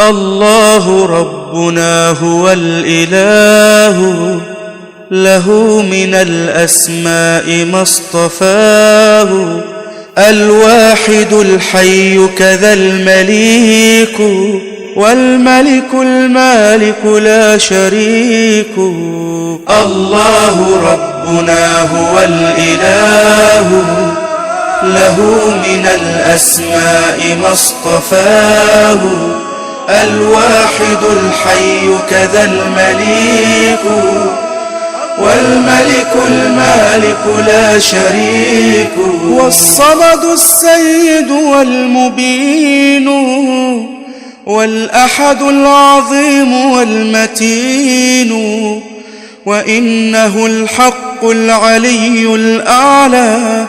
الله ربنا هو الإله، له من الأسماء ما اصطفاه، الواحد الحي كذا المليك، والملك المالك لا شريك. الله ربنا هو الإله، له من الأسماء ما اصطفاه، الواحد الحي كذا المليك، والملك المالك لا شريك. والصمد السيد والمبين، والأحد العظيم والمتين، وإنه الحق العلي الأعلى،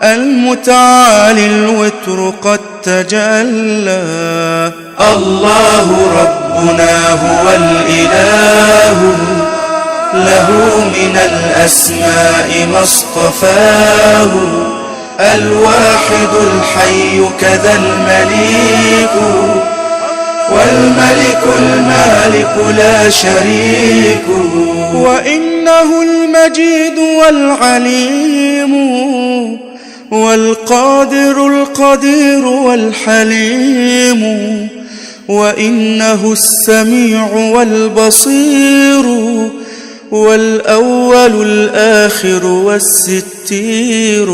المتعالي الوتر قد تجلى. الله ربنا هو الإله، له من الأسماء ما اصطفاه، الواحد الحي كذا المليك، والملك المالك لا شريك. وإنه المجيد والعليم، والقادر القدير والحليم، وإنه السميع والبصير، والأول الآخر والستير.